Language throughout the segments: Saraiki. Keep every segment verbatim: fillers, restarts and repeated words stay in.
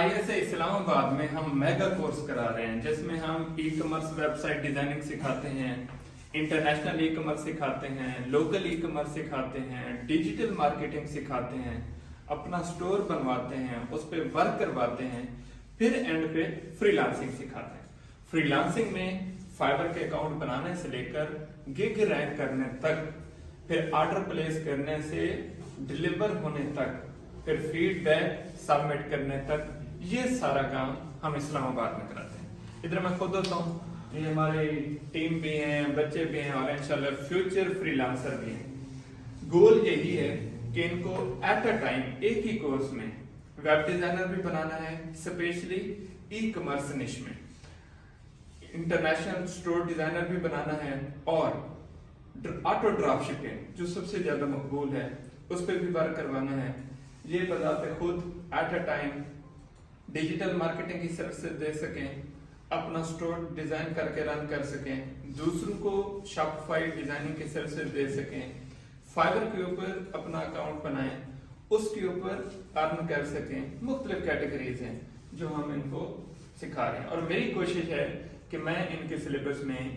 آئی ایس اے اسلام آباد میں ہم میگا کورس کرا رہے ہیں، جس میں ہم e commerce web site designing سکھاتے ہیں، انٹرنیشنل ای کامرس سکھاتے ہیں، لوکل ای کامرس سکھاتے ہیں، ڈیجیٹل مارکیٹنگ سکھاتے ہیں، اپنا سٹور بنواتے ہیں، اس پہ ورک کرواتے ہیں، پھر اینڈ پہ فری لانسنگ سکھاتے ہیں۔ فری لانسنگ میں فائبر کے اکاؤنٹ بنانے سے لے کر گگ رینک کرنے تک، پھر آرڈر پلیس کرنے سے ڈلیور ہونے تک، پھر فیڈ بیک سبمٹ کرنے تک، یہ سارا کام ہم اسلام آباد میں کراتے ہیں۔ ادھر میں خود ہوتا ہوں، یہ ہماری ٹیم بھی ہیں، بچے بھی ہیں اور انشاءاللہ فیوچر فری لانسر بھی ہیں۔ گول یہی ہے کہ ان کو ایٹ اے ٹائم ایک ہی کورس میں ویب ڈیزائنر بھی بنانا ہے، اسپیشلی ای کامرس نش میں انٹرنیشنل سٹور ڈیزائنر بھی بنانا ہے، اور آٹو ڈراپ شپنگ جو سب سے زیادہ مقبول ہے، اس پہ بھی ورک کروانا ہے۔ یہ بذات خود at a time digital marketing کی سروسز دے سکیں، اپنا سٹور ڈیزائن کر کے رن کر سکیں، دوسروں کو شاپیفائی ڈیزائننگ کی سروسز دے سکیں، فائبر کے اوپر اپنا اکاؤنٹ بنائیں، اس کے اوپر ارن کر سکیں۔ مختلف کیٹیگریز ہیں جو ہم ان کو سکھا رہے ہیں، اور میری کوشش ہے کہ میں ان کے سلیبس میں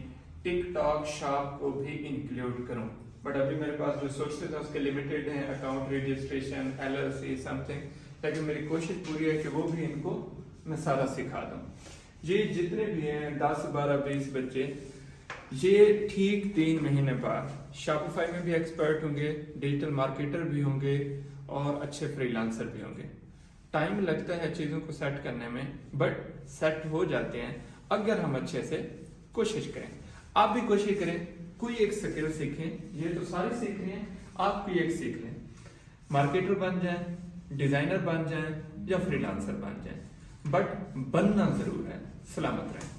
ٹک ٹاک شاپ کو بھی انکلوڈ کروں، بٹ ابھی میرے پاس ریسورسز ہیں، اس کے لمیٹڈ ہیں، account registration, L L C, something, لیکن میری کوشش پوری ہے کہ وہ بھی ان کو میں سارا سکھا دوں۔ یہ جتنے بھی ہیں، دس، بارہ، بیس بچے، یہ ٹھیک تین مہینے بعد شاپیفائی میں بھی ایکسپرٹ ہوں گے، ڈیجیٹل مارکیٹر بھی ہوں گے اور اچھے فری لانسر بھی ہوں گے۔ ٹائم لگتا ہے چیزوں کو سیٹ کرنے میں، بٹ سیٹ ہو جاتے ہیں اگر ہم اچھے سے کوشش کریں۔ آپ بھی کوشش کریں، کوئی ایک سکل سیکھیں، یہ تو سارے سیکھ رہے ہیں، آپ کوئی ایک سیکھ لیں، مارکیٹر بن جائیں، ڈیزائنر بن جائیں یا فری لانسر بن جائیں، بٹ بننا ضرور ہے۔ سلامت رہیں۔